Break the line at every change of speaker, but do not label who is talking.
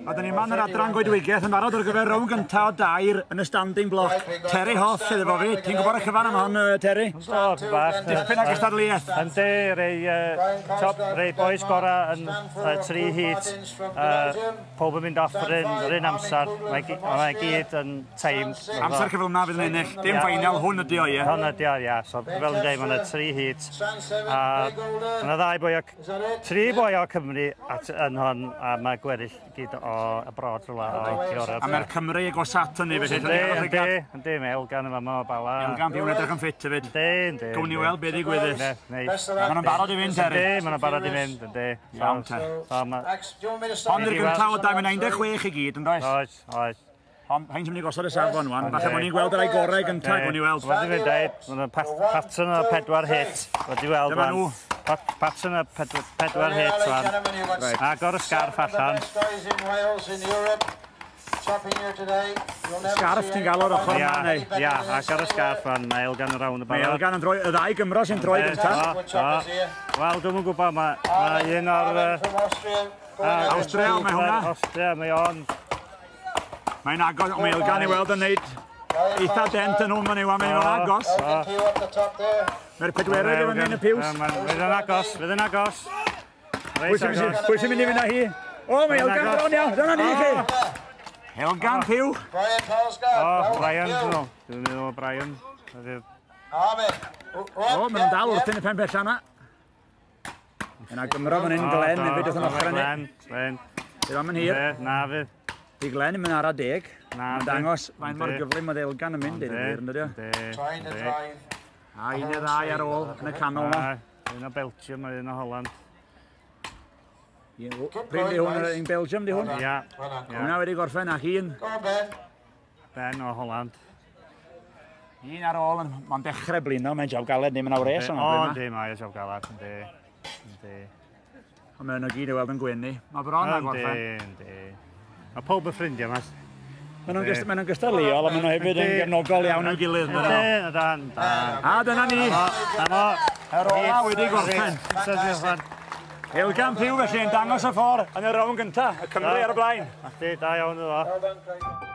A dyn ni yma yn yr adran goedwigaeth yn barod ar gyfer rownd gyntaf o dair yn y standing block. Terry Hoff sydd efo fi. Ti'n gwybod y cyfan am hon, Terry?
O, bach.
Dipyn o gystadleuaeth.
Yndi, rei top, rei boys gorau yn tri heat. Pob yn mynd off yr un amser. Mae gyd yn timed.
Amser cyflymna fydd yn ennill. Dim final, hwn ydi o, ie?
Hwn ydi o, ie. So, fel yn dweud, mae yna tri heat. A mae yna ddau boi o... Tri boi o Cymru at, yn hon, a mae gweddill gyd o abroad rhywle o Ewrop.
A mae'r Cymru agos at hynny, felly.
Yndi, yndi, mae Elgan yn fama o Bala.
Elgan, byw yn edrych yn ffit hefyd.
Yndi, yndi.
Gawn ni weld beth ddigwyddith. Maen nhw'n barod i fynd, Terry.
Yndi, maen nhw'n barod i fynd, yndi.
Iawn, te. Hon yw'r gyntaf o 16 i gyd, yn does?
Oes, oes.
Hon, hain sy'n mynd i gosod y safon, wan. Falle bod ni'n gweld yr ei gorau gyntaf, gwni weld.
Wedi fi'n dweud, mae'n pattern o pedwar hit. Wedi weld,
Dyma nhw.
Pattern o pedwar hit, wan. Agor y sgarff allan.
Sgarff ti'n gael o'r ochr yma, neu?
Ia, agor y sgarff, wan. Mae Elgan yn rownd y
Mae
barod.
Elgan yn droi, y ddau Gymro sy'n droi gyntaf.
Wel, dwi'm yn gwybod, mae un o'r...
Awstria, mae hwnna.
Awstria, mae o'n.
Mae'n agos, mae Elgan i weld yn neud eitha dent yn hwn, mae'n mae'n agos. Mae'r pedwerydd i fyny yn y piws.
Fydd yn agos, fydd yn agos.
Pwy sy'n mynd i fynd â hi? O, mae Elgan bron iawn, dyna ni chi. Elgan Pugh.
O, Brian, dwi'n meddwl o Brian.
O, maen nhw'n dal wrthyn y pen bella yna. Yna Gymro fan hyn, Glenn, hefyd wrth yn ochr ni.
Glenn, Glenn.
Bydd o'n mynd hir.
Na, fydd.
Di Glenn yn mynd ara 10.
Na,
Mae'n dangos faint mor gyflym oedd Elgan yn mynd, deud y gwir, yn dydi o? A un neu ddau ar ôl yn y canol yma.
Un o Belgium a un o Holland.
Pryn di hwn, yn Belgium di hwn?
Ia.
Hwna wedi gorffen ac un.
Ben o Holland.
Un ar ôl, mae'n dechrau blino, mae'n job galed, ddim yn awres o'n
O,
blino.
yndi, mae o job galed, yndi.
Ond mae'n o gyd i weld yn gwenu. Mae bron â gorffen.
Yndi, yndi. Mae pob yn ffrindiau mas.
Maen nhw'n gystadleuol, a maen nhw hefyd yn gefnogol iawn i'w gilydd.
Yndi, ydan, da.
A dyna ni. Yr ola wedi gorffen. Elgan Pugh felly yn dangos y ffordd yn y rownd gyntaf, y Cymru ar y blaen.
Da iawn iddo.